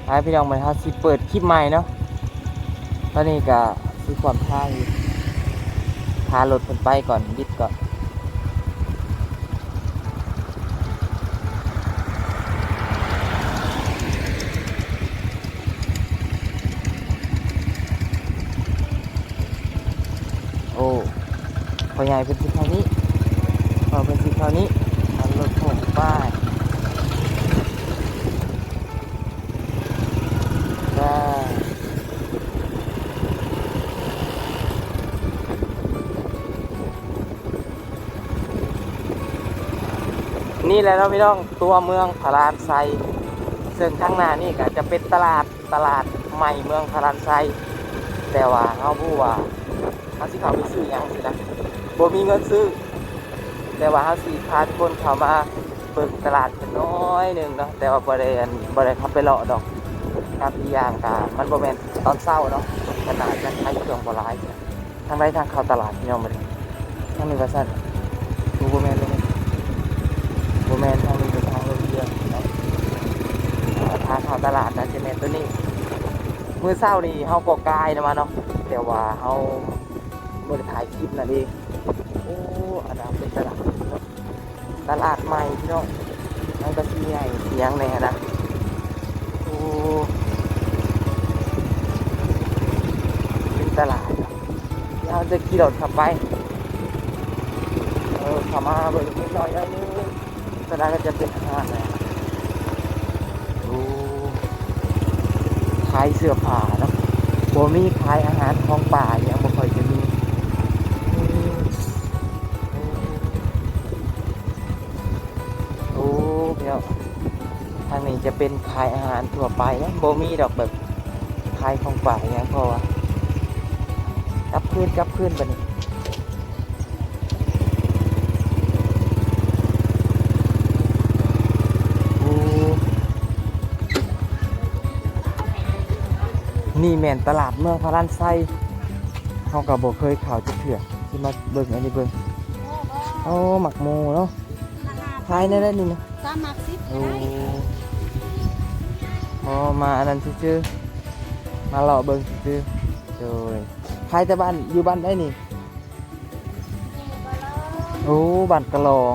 ໄປພີ່ນ້ອງ ມື້ນີ້ເຮົາຊິເປີດຄລິບໃໝ່ເນາະ. ຕອນນີ້ກໍຊິຂວາງທາງຢູ່ ພາລົດເພິ່ນໄປກ່ອນ ບິດກ່ອນ. ໂອ້ ພໍ່ໃຫຍ່ເພິ່ນຊິເຂົ້ານີ້ ພໍ່ເພິ່ນຊິເຂົ້ານີ້ ເອົາລົດໂພງໄປ ໄປ. ນີ້ແຫຼະເນາະພີ່ນ້ອງ ຕົວເມືອງພະລານໄຊ ເຊິ່ງທາງໜ້ານີ້ກໍຈະເປັນຕະຫຼາດ ຕະຫຼາດໃໝ່ເມືອງພະລານໄຊ ແຕ່ວ່າເຮົາບໍ່ຮູ້ວ່າເຮົາຊິເຂົ້າໄປຊື້ຫຍັງຊີ້ນະ ບໍ່ມີເງິນຊື້ ແຕ່ວ່າເຮົາຊິພາທຸກຄົນເຂົ້າມາເບິ່ງຕະຫຼາດເພິ່ນໜ້ອຍໜຶ່ງເນາະ ແຕ່ວ່າບໍ່ໄດ້ ອັນ ບໍ່ໄດ້ເຂົ້າໄປເລາະດອກ ກັບອີກຢ່າງກະມັນບໍ່ແມ່ນຕອນເຊົ້າເນາະ ຂະໜາດຍັງຂາຍເຄື່ອງບໍ່ຫຼາຍ. ທາງໃດທາງເຂົ້າຕະຫຼາດພີ່ນ້ອງ ບັດນີ້ ທາງນີ້ວ່າຊັ້ນ ໂອ້ ບໍ່ແມ່ນ ບໍ່ແມ່ນ ບໍ່ແມ່ນ ທາງນີ້ເປັນທາງລົງເຮືອນເນາະ ທາງເຂົ້າຕະຫຼາດໜ້າຈະແມ່ນໂຕນີ້. ມື້ເຊົ້ານີ້ເຮົາກໍກາຍນຳມາເນາະ ແຕ່ວ່າເຮົາບໍ່ໄດ້ຖ່າຍຄລິບນັ້ນເອງ. ໂອ້ ອັນນັ້ນເປັນຕະຫຼາດເນາະ ຕະຫຼາດໃໝ່ພີ່ນ້ອງ ມັນກໍຊິໃຫຍ່ຊິຫຍັງແດ່ນະ. ໂອ້ ເປັນຕະຫຼາດ ເຮົາຈະຂີ່ລົດເຂົ້າໄປ ເອີ ເຂົ້າມາເບິ່ງນິດໜ້ອຍໜຶ່ງ ສ່ວນຫຼາຍກໍຈະເປັນຮ້ານແຫຼະ. ໂອ້ ຂາຍເສື້ອຜ້າເນາະ ບໍ່ມີຂາຍອາຫານຂອງປ່າຫຍັງ ບໍ່ຄ່ອຍຈະມີ. ໂອ້ ພີ່ນ້ອງ ທາງນີ້ຈະເປັນຂາຍອາຫານທົ່ວໄປເນາະ ບໍ່ມີດອກແບບຂາຍຂອງປ່າຫຍັງ ເພາະວ່າ ກັບຄືນ ກັບຄືນບັດນີ້. ໂອ້ ນີ້ແມ່ນຕະຫຼາດເມືອງພະລານໄຊ ເຮົາກໍບໍ່ເຄີຍເຂົ້າຈັກເທື່ອ ຊິມາເບິ່ງອັນນີ້ເບິ່ງ. ໂອ້ ໝາກໂມເນາະ ຂາຍແນວໃດນີ້ນະ? ສາມໝາກສິບ. ໂອ້ ອໍ ມາອັນນັ້ນຊື່ໆ ມາເລາະເບິ່ງຊື່ໆ. ໂດຍ ຂາຍແຕ່ບ້ານ ຢູ່ບ້ານໃດນີ້? ໂອ້ ບ້ານກະຫຼອງ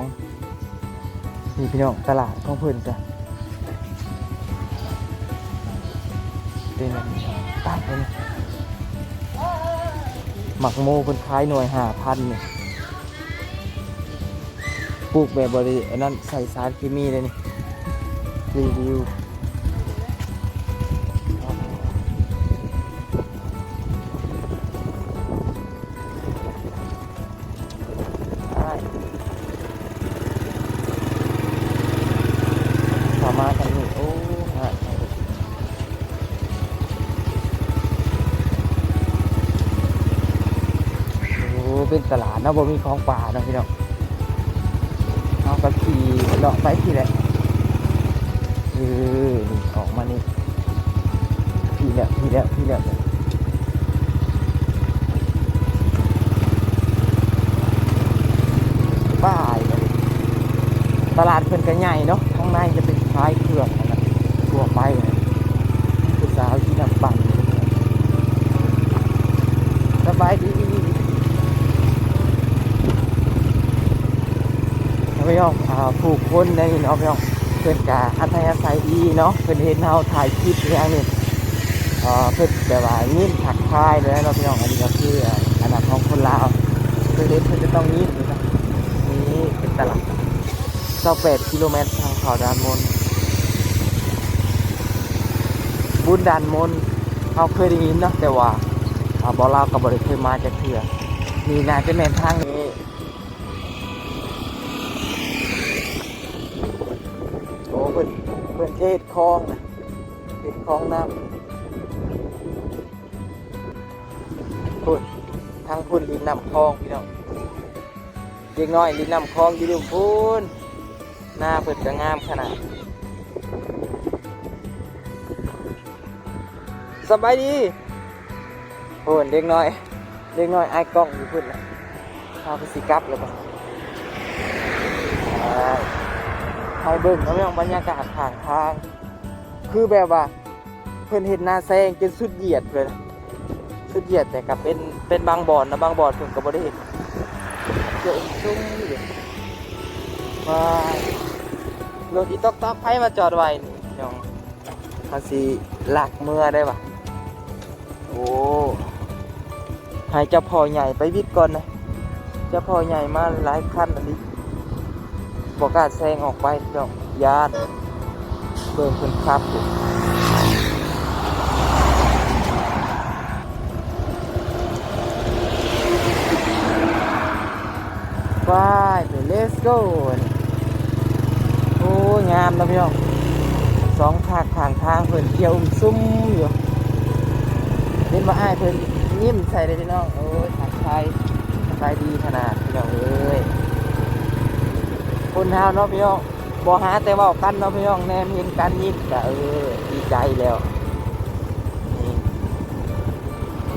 ນີ້ພີ່ນ້ອງ ຕະຫຼາດຂອງເພິ່ນກະເປັນ ຕາຍ ເປັນໝາກໂມ ເພິ່ນຂາຍໜ່ວຍຫ້າພັນນີ້ ປູກແບບບໍ່ໄດ້ອັນນັ້ນ ໃສ່ສານເຄມີເລີຍນີ້ ຣີວິວ. ເຂົ້າມາທາງນີ້ ໂອ້ ຮ້ານ ໂອ້ ເປັນຕະຫຼາດເນາະ ບໍ່ມີຂອງປ່າເນາະພີ່ນ້ອງ. ເຮົາກໍຂີ່ເລາະໄປພີ້ແຫຼະ ເອີ ນີ້ອອກມານີ້ ພີ້ແລ້ວ ພີ້ແລ້ວ ພີ້ແລ້ວ ໄປ. ຕະຫຼາດເພິ່ນກໍໃຫຍ່ເນາະ ທາງໃນຈະເປັນຂາຍເຄື່ອງຫັ້ນນະ ທົ່ວໄປ. ຜູ້ສາວກິນນ້ຳປັ່ນ ສະບາຍດີ. ພີ່ນ້ອງ ອ່າ ຜູ້ຄົນໃນນີ້ເນາະ ພີ່ນ້ອງ ເພິ່ນກະອັດທະຍາໄສດີເນາະ ເພິ່ນເຫັນເຮົາຖ່າຍຄລິບອີ່ຫຍັງນີ້ ເອີ ເພິ່ນແບບວ່າຍິ້ມທັກທາຍເລີຍເນາະ ພີ່ນ້ອງ. ອັນນີ້ກໍຄື ອາ ອານາຂອງຄົນລາວ ເພິ່ນເຫັນເພິ່ນຈະຕ້ອງຍິ້ມເນາະ. ນີ້ເປັນຕະຫຼາດ ຊາວແປດກິໂລແມັດ ທາງເຂົ້າດ່ານມົນ ບຸນດ່ານມົນ ເຮົາເຄີຍໄດ້ຍິນເນາະ ແຕ່ວ່າ ອ່າ ບໍ່ ລາວກໍບໍ່ໄດ້ເຄີຍມາຈັກເທື່ອ. ນີ້ໜ້າຈະແມ່ນທາງນີ້ ໂອ້ ເພິ່ນ ເພິ່ນເທດຄອງນະ ເທດຄອງນ້ຳ ພຸ້ນ ທາງພຸ້ນລິມນ້ຳຂອງ ພີ່ນ້ອງ. ເດັກນ້ອຍຫຼິ້ນນ້ຳຂອງຢູ່ລຸ່ມພຸ້ນ ໜ້າເພິ່ນກໍງາມຂະໜາດ. ສະບາຍດີ. ໂອ້ ເດັກນ້ອຍ ເດັກນ້ອຍອາຍກ້ອງຢູ່ພຸ້ນນະ. ເຮົາກໍຊິກັບແລ້ວບໍ່? ໃຫ້ເບິ່ງເນາະພີ່ນ້ອງ ບັນຍາກາດຂ້າງທາງ ຄືແບບວ່າ ເພິ່ນເຮັດໜ້າແຊງຈົນສຸດຢຽດເພິ່ນ ສຸດຢຽດ ແຕ່ກໍເປັນ ເປັນບາງບ່ອນນະ ບາງບ່ອນເພິ່ນກໍບໍ່ໄດ້ເຮັດ ເຂື່ອນສູງຢູ່. ວ້າຍ ລົດອີຕອກໆ ໃຜມາຈອດໄວ້ນີ້ ນ້ອງ ເຮົາຊິລັກເມືອໄດ້ຫວາ? ໂອ້ ໃຫ້ເຈົ້າພໍ່ໃຫຍ່ໄປວິດກ່ອນນະ ເຈົ້າພໍ່ໃຫຍ່ມາຫຼາຍຄັນອີ່ຫຼີ ບໍ່ກ້າແຊງອອກໄປ ພີ່ນ້ອງ ຢ້ານ. ເບິ່ງເພິ່ນຂັບຢູ່ ໄປ ເລີດໂກ ໂອ້ຍ ງາມເນາະພີ່ນ້ອງ ສອງຂ້າງ ຂ້າງທາງເພິ່ນຂຽວອຸ້ມຊຸ່ມຢູ່ ເຫັນວ່າອ້າຍເພິ່ນຍິ້ມໃສ່ເດ້ພີ່ນ້ອງ. ໂອ້ຍ ທັກທາຍ ສະບາຍດີຂະໜາດພີ່ນ້ອງເອີຍ ຄົນເຮົາເນາະພີ່ນ້ອງ ບໍ່ຫາແຕ່ເວົ້າກັນເນາະພີ່ນ້ອງ ແນມເຫັນກັນຍິ້ມກະ ເອີ ດີໃຈແລ້ວ. ນີ້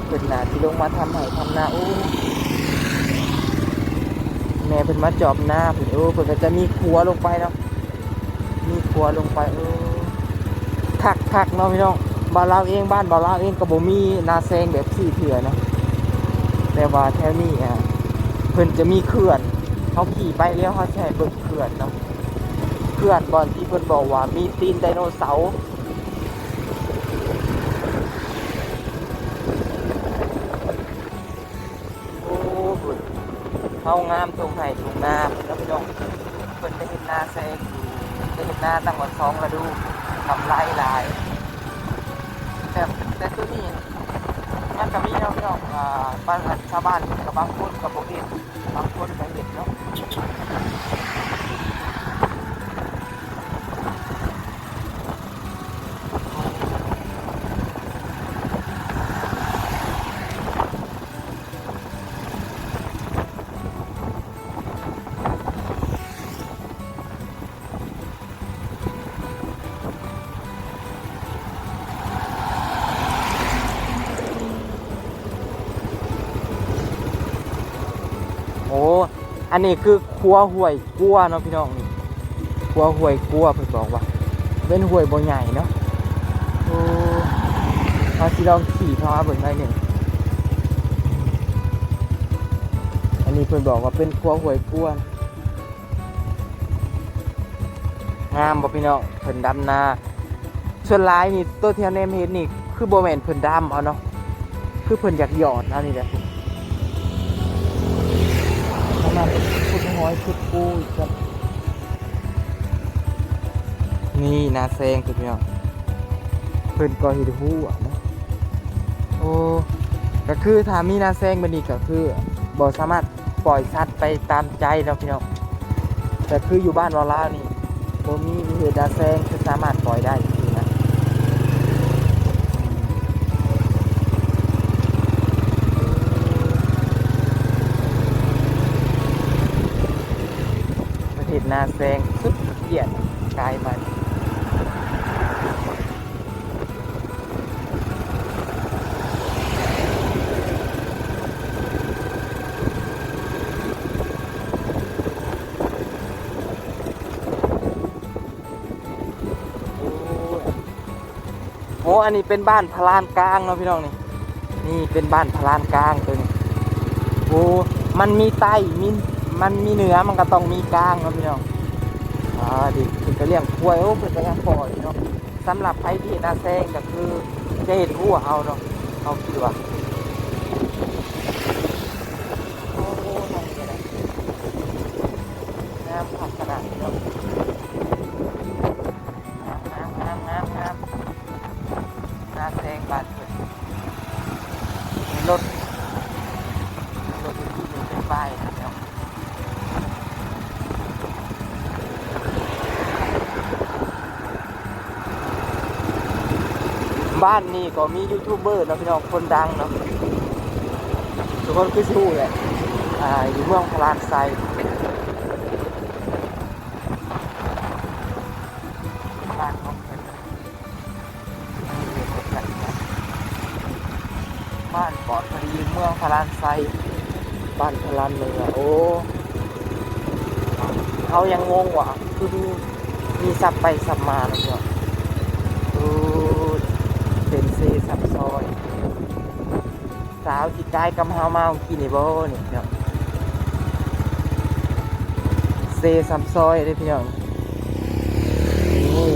ເພິ່ນໜ້າຊິລົງມາທຳໄຮ່ທຳນາ. ໂອ້ ແມ່ເພິ່ນມາຈອບນາພຸ້ນ. ໂອ້ ເພິ່ນກໍຈະມີຂົວລົງໄປເນາະ ມີຂົວລົງໄປ. ໂອ້ ຄັກໆ ເນາະພີ່ນ້ອງ ບ້ານລາວເອງ ບ້ານບ່າວລາວເອງກໍບໍ່ມີນາແຊງແບບນີ້ເທື່ອເນາະ ແຕ່ວ່າແຖວນີ້ ອ່າ ເພິ່ນຈະມີເຂື່ອນ ເຮົາຂີ່ໄປແລ້ວ ເຮົາຊິໃຫ້ເບິ່ງເຂື່ອນເນາະ ເຂື່ອນບ່ອນທີ່ເພິ່ນບອກວ່າມີຕີນໄດໂນເສົາ. ໂອ້ ເຮົາງາມທົ່ງໄຮ່ທົ່ງນາເນາະພີ່ນ້ອງ ເພິ່ນໄດ້ເຮັດນາແຊງຢູ່ ໄດ້ເຮັດນາຕັ້ງວ່າສອງລະດູ ກຳໄລຫຼາຍ. ແຕ່ ແຕ່ໂຕນີ້ມັນກໍມີເນາະພີ່ນ້ອງ ອ່າ ບ້ານ ຊາວບ້ານກໍບາງຄົນກໍບໍ່ເຮັດ ບາງຄົນກໍເຮັດເນາະ. ໂອ້ ອັນນີ້ຄືຂົວຫ້ວຍກົວເນາະພີ່ນ້ອງ ນີ້ຂົວຫ້ວຍກົວ ເພິ່ນບອກວ່າເປັນຫ້ວຍບໍ່ໃຫຍ່ເນາະ. ໂອ້ ເຮົາຊິລອງຂີ່ເຂົ້າມາເບິ່ງໜ້ອຍໜຶ່ງ. ອັນນີ້ເພິ່ນບອກວ່າເປັນຂົວຫ້ວຍກົວ. ງາມບໍ່ພີ່ນ້ອງ ເພິ່ນດຳນາ. ສ່ວນຫຼາຍນີ້ ໂຕທີ່ເຮົາແນມເຫັນນີ້ ຄືບໍ່ແມ່ນເພິ່ນດຳເອົາເນາະ ຄືເພິ່ນຢາກຢອດເອົານີ້ແຫຼະ. ປະມານຂຸດຫອຍຂຸດປູອີກກັນ. ນີ້ນາແຊງ ພີ່ນ້ອງ ເພິ່ນກໍເຮັດຮົ້ວເນາະ. ໂອ້ ກໍຄືຖ້າມີນາແຊງແບບນີ້ ກໍຄືບໍ່ສາມາດປ່ອຍສັດໄປຕາມໃຈເນາະພີ່ນ້ອງ. ແຕ່ຄືຢູ່ບ້ານເຮົາລາວນີ້ ບໍ່ມີເຫດນາແຊງ ຄືສາມາດປ່ອຍໄດ້ຊີ້ນະ. ປະເທດນາແຊງສຸດຂຽນກາຍມາ. ໂອ້ຍ ໂອ້ ອັນນີ້ເປັນບ້ານພະລານກາງເນາະພີ່ນ້ອງນີ້. ນີ້ເປັນບ້ານພະລານກາງໂຕນີ້. ໂອ້ ມັນມີໃຕ້ ມີ ມັນມີເໜືອ ມັນກໍຕ້ອງມີກາງເນາະພີ່ນ້ອງ. ອ່າ ເດັກເພິ່ນກໍລ້ຽງຄວາຍ ໂອ້ ເພິ່ນກໍຍັງພໍ້ຢູ່ເນາະ. ສຳລັບໃຜທີ່ເຮັດນາແຊງກໍຄືຈະເຮັດຮົ້ວເອົາເນາະ ເຮົາຄິດວ່າ. ໂອ້ ທາງນີ້ກໍໄດ້ ງາມຄັກຂະໜາດເນາະ. ງາມ ງາມ ງາມ ງາມ ງາມ ໜ້າແຊງບ້ານເພິ່ນ. ມີລົດ ລົດທີ່ເປັນປ້າຍນະເນາະ. ບ້ານນີ້ກໍມີຢູທູບເບີເນາະພີ່ນ້ອງ ຄົນດັງເນາະ ທຸກຄົນຄືຊິຮູ້ແຫຼະ ອ່າ ຢູ່ເມືອງພະລານໄຊ ບ້ານຂອງເພິ່ນ. ບ້ານປອດພະດີ ເມືອງພະລານໄຊ ບ້ານພະລານເໜືອ. ໂອ້ ເຮົາຍັງງົງວ່າ ຄືມີ ມີສັບໄປສັບມາເນາະ. ໂອ້ ເປັນ ສາວທີ່ກາຍກັບເຮົາມາເມື່ອກີ້ນີ້ບໍ່ນີ້ເນາະ? ເຊຊຳຊອຍເດ້ພີ່ນ້ອງ. ນີ້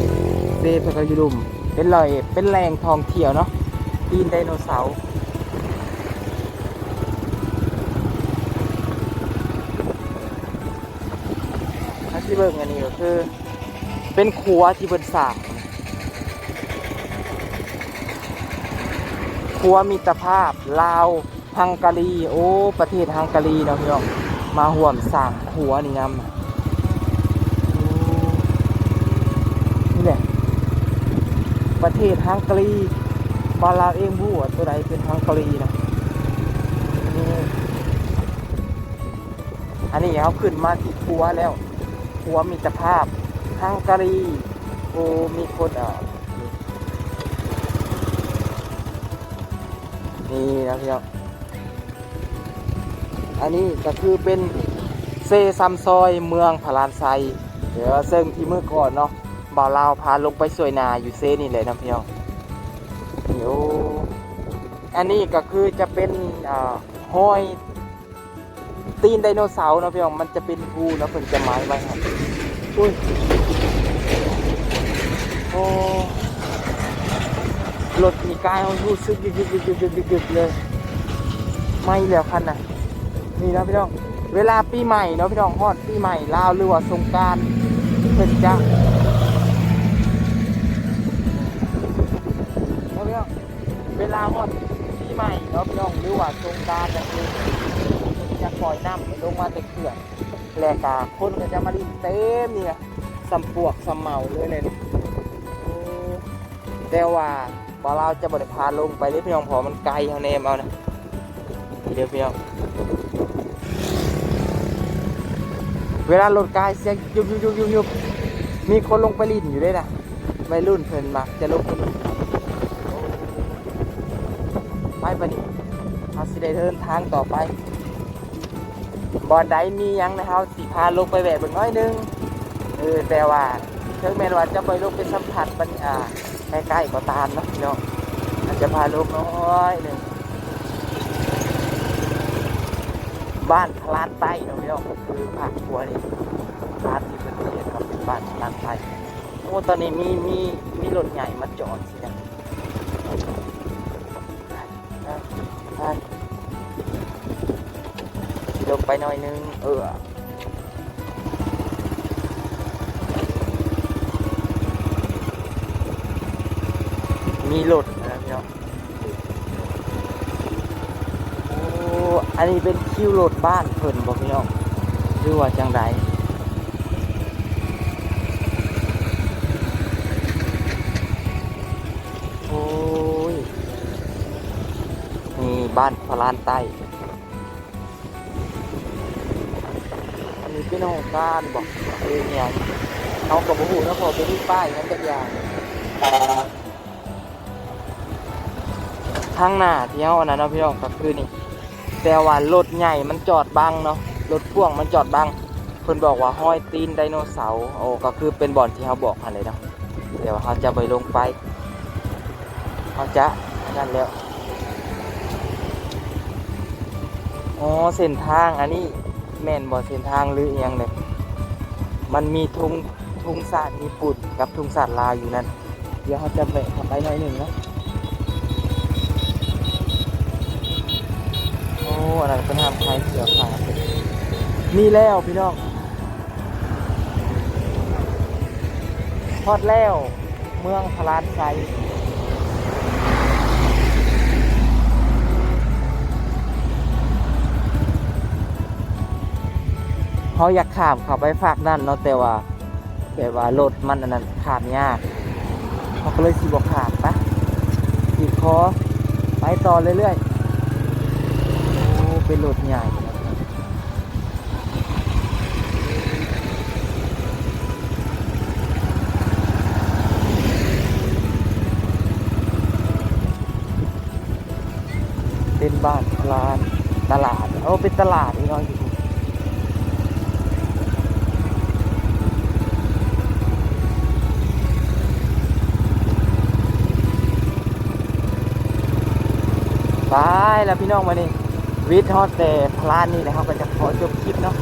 ເຊເພິ່ນກໍຢູ່ລຸ່ມ ເປັນແຫຼ່ງ ເປັນແຫຼ່ງທ່ອງທ່ຽວເນາະ ຕີນໄດໂນເສົາ. ເຮົາຊິເບິ່ງ ອັນນີ້ກໍຄືເປັນຂົວທີ່ເພິ່ນສ້າງ ຂົວມິດຕະພາບລາວ ຮັງກາຣີ. ໂອ້ ປະເທດຮັງກາຣີເນາະພີ່ນ້ອງ ມາຮ່ວມສ້າງຂົວນີ້ນຳ. ໂອ້ ນີ້ແຫຼະ ປະເທດຮັງກາຣີ ບ້ານລາວເອງບໍ່ຮູ້ວ່າໂຕໃດເປັນຮັງກາຣີນະ. ໂອ້ ອັນນີ້ເຮົາຂຶ້ນມາທີ່ຂົວແລ້ວ ຂົວມິດຕະພາບຮັງກາຣີ. ໂອ້ ມີຄົນ ເອີ ນີ້ນະພີ່ນ້ອງ ອັນນີ້ກໍຄືເປັນເຊຊຳຊອຍເມືອງພະລານໄຊເດີ ເຊິ່ງທີ່ມື້ກ່ອນເນາະ ບ່າວລາວພາລົງໄປຊ່ວຍນາຢູ່ເຊນີ້ແຫຼະນະພີ່ນ້ອງ. ໂອ້ ອັນນີ້ກໍຄືຈະເປັນ ອາ ຮອຍ ຕີນໄດໂນເສົາເນາະພີ່ນ້ອງ ມັນຈະເປັນພູເນາະ ເພິ່ນຈະໄໝ້ໄວ້ໃຫ້. ອຸ້ຍ ໂອ້ ລົດນີ້ກາຍຮູ້ສຶກຍຶກໆໆໆໆເລີຍ ໄໝ້ແລ້ວຄັນນະ. ນີ້ເນາະພີ່ນ້ອງ ເວລາປີໃໝ່ເນາະພີ່ນ້ອງ ຮອດປີໃໝ່ລາວ ຫຼືວ່າສົງການ ເພິ່ນຈະ ເນາະພີ່ນ້ອງ ເວລາຮອດປີໃໝ່ເນາະພີ່ນ້ອງ ຫຼືວ່າສົງການ ກໍຄືຈະປ່ອຍນ້ຳລົງມາແຕ່ເຂື່ອນ ແລະກະຄົນກໍຈະມາຫຼິ້ນເຕັມນີ້ນະ ສ່ຳປວກສ່ຳເໝົາເລີຍແຫຼະນີ້. ໂອ້ ແຕ່ວ່າບ່າວລາວຈະບໍ່ໄດ້ພາລົງໄປເດ້ພີ່ນ້ອງ ເພາະວ່າມັນໄກ ເຮົາແນມເອົານະ ນີ້ເດີພີ່ນ້ອງ ເວລາລົດກາຍສຽງຍຸບໆໆໆ ມີຄົນລົງໄປຫຼິ້ນຢູ່ເດ້ນະ. ໄວລຸ້ນເພິ່ນມັກຈະລົງໄປຫຼິ້ນ. ໄປບາດນີ້ ເຮົາຊິໄດ້ເດີນທາງຕໍ່ໄປ ບ່ອນໃດມີຫຍັງນະ ເຮົາຊິພາລົງໄປແວະເບິ່ງໜ້ອຍໜຶ່ງ. ເອີ ແຕ່ວ່າເຖິງແມ່ນວ່າຈະບໍ່ໄດ້ລົງໄປສຳຜັດບັນ ອ່າ ໃກ້ໆກໍຕາມເນາະພີ່ນ້ອງ ອາດຈະພາລົງໜ້ອຍໜຶ່ງ. ບ້ານພະລານໃຕ້ເນາະພີ່ນ້ອງ ກໍຄືພາກຂົວນີ້ ພາກທີ່ເພິ່ນເຮັດເປັນບ້ານພະລານໃຕ້. ໂອ້ ຕອນນີ້ມີ ມີ ມີລົດໃຫຍ່ມາຈອດຊິນະ ໄປ ຊິລົງໄປໜ້ອຍໜຶ່ງ ເອີ ມີລົດນະພີ່ນ້ອງ. ໂອ້ ອັນນີ້ເປັນຄິວລົດບ້ານເພິ່ນບໍ່ພີ່ນ້ອງ ຫຼືວ່າຈັ່ງໃດ? ໂອ້ຍ ນີ້ບ້ານພະລານໃຕ້ ອັນນີ້ເປັນຫ້ອງການບໍ່ ຫຼືຫຍັງ ເຮົາກໍບໍ່ຮູ້ເນາະ ເພາະບໍ່ມີປ້າຍຫຍັງຈັກຢ່າງ. ທາງໜ້າທີ່ເຮົາອັນນັ້ນເນາະພີ່ນ້ອງ ກໍຄືນີ້ ແຕ່ວ່າລົດໃຫຍ່ມັນຈອດບັງເນາະ ລົດພ່ວງມັນຈອດບັງ ເພິ່ນບອກວ່າຮອຍຕີນໄດໂນເສົາ. ໂອ້ ກໍຄືເປັນບ່ອນທີ່ເຮົາບອກຫັ້ນເລີຍເນາະ ແຕ່ວ່າເຮົາຈະບໍ່ລົງໄປ ເຮົາຈະອັນນັ້ນແລ້ວ. ອໍ ເສັ້ນທາງອັນນີ້ແມ່ນບໍ່ ເສັ້ນທາງຫຼືອີ່ຫຍັງເດ? ມັນມີທຸງ ທຸງຊາດຍີ່ປຸ່ນກັບທຸງຊາດລາວຢູ່ນັ້ນ. ດຽວເຮົາຈະແວະເຂົ້າໄປໜ້ອຍໜຶ່ງເນາະ. ໂອ້ ອັນນັ້ນເປັນຮ້ານຂາຍເສື້ອຜ້າ. ນີ້ແລ້ວພີ່ນ້ອງ ຮອດແລ້ວ ເມືອງພະລານໄຊ. ເຮົາຢາກຂ້າມເຂົ້າໄປຟາກນັ້ນເນາະ ແຕ່ວ່າ ແບບວ່າລົດມັນອັນນັ້ນ ຂ້າມຍາກ ເຮົາກໍເລີຍຊິບໍ່ຂ້າມ. ໄປ ຂີ່ຄໍໄປຕໍ່ເລື້ອຍໆ. ໂອ້ ເປັນລົດໃຫຍ່ ເປັນບ້ານລານຕະຫຼາດ. ໂອ້ ເປັນຕະຫຼາດເນາະ ຢູ່ ໂ ໄປແລ້ວພີ່ນ້ອງ ບາດນີ້ວິດຮອດແຕ່ພະລານນີ້ແລ້ວ ເຮົາກໍຈະຂໍຈົບຄລິບເນາະ.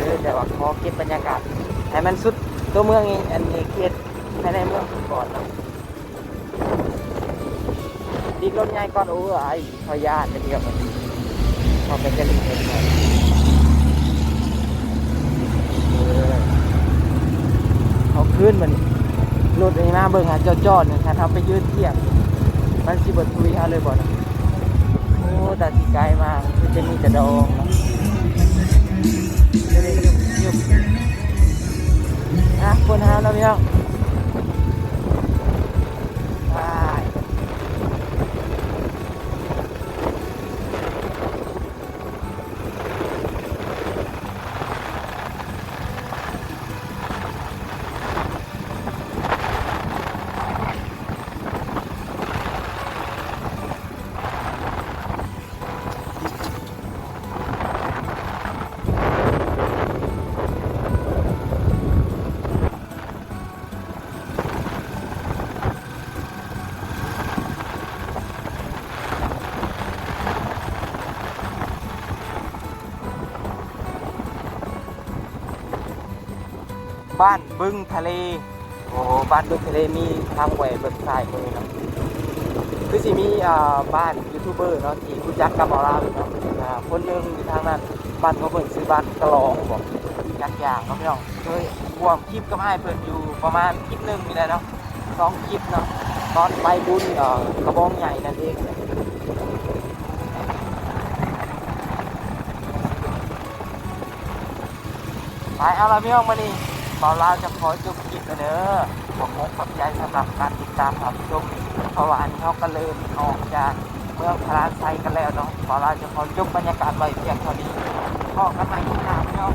ເອີ ແຕ່ວ່າຂໍເກັບບັນຍາກາດໃຫ້ມັນສຸດຕົວເມືອງນີ້ ອັນນີ້ເຂດພາຍໃນເມືອງກ່ອນເນາະ. ດິກລົດໃຫຍ່ກ່ອນ. ໂອ້ຍ ຂ້ອຍຢ້ານເດ້ພີ່ນ້ອງ ເຮົາໄປແຕ່ລິກລົດໃຫຍ່. ເອີ ເອົາຄືນບັດນີ້ ລົດນີ້ມາເບິ່ງຫາຈອດໆ ນີ້ ຄັນເຮົາໄປຢືນທຽບ ມັນຊິບໍ່ຕຸຍເຮົາເລີຍບໍ່ນະ? ໂອ້ ຕາຊິກາຍມາ ຄືຈະມີແຕ່ດອງເນາະ. ອ່ະ ຄົນເຮົາເນາະພີ່ນ້ອງ. ບ້ານບຶງທະເລ. ໂອ້ ບ້ານບຶງທະເລ ມີທາງແຫວະເບິ່ງຊ້າຍມືເນາະ. ຄືຊິມີ ອ່າ ບ້ານຢູທູບເບີເນາະ ທີ່ຮູ້ຈັກກັບເຮົາລາວເນາະ. ອ່າ ຄົນໜຶ່ງຢູ່ທາງນັ້ນ ບ້ານຂອງເພິ່ນຊື່ບ້ານກະຫຼອງບໍ ຈັກຢ່າງເນາະພີ່ນ້ອງ. ເຄີຍຮ່ວມຄລິບກັບອ້າຍເພິ່ນຢູ່ປະມານຄລິບໜຶ່ງນີ້ແຫຼະເນາະ ສອງຄລິບເນາະ ຕອນໄປບຸນ ເອີ ກະບອງໃຫຍ່ນັ້ນເອງ. ໄປ ເອົາລະພີ່ນ້ອງ ມື້ນີ້ບ່າວລາວຈະຂໍຈົບຄລິບແລ້ວເດີ. ຂໍຂອບໃຈສຳລັບການຕິດຕາມຮັບຊົມ ເພາະວ່າອັນນີ້ເຮົາກໍເລີ່ມອອກຈາກເມືອງພະລານໄຊກັນແລ້ວເນາະ. ບ່າວລາວຈະຂໍຈົບບັນຍາກາດໄວ້ພຽງເທົ່ານີ້. ພໍ້ກັນໃໝ່ຄລິບໜ້າພີ່ນ້ອງ.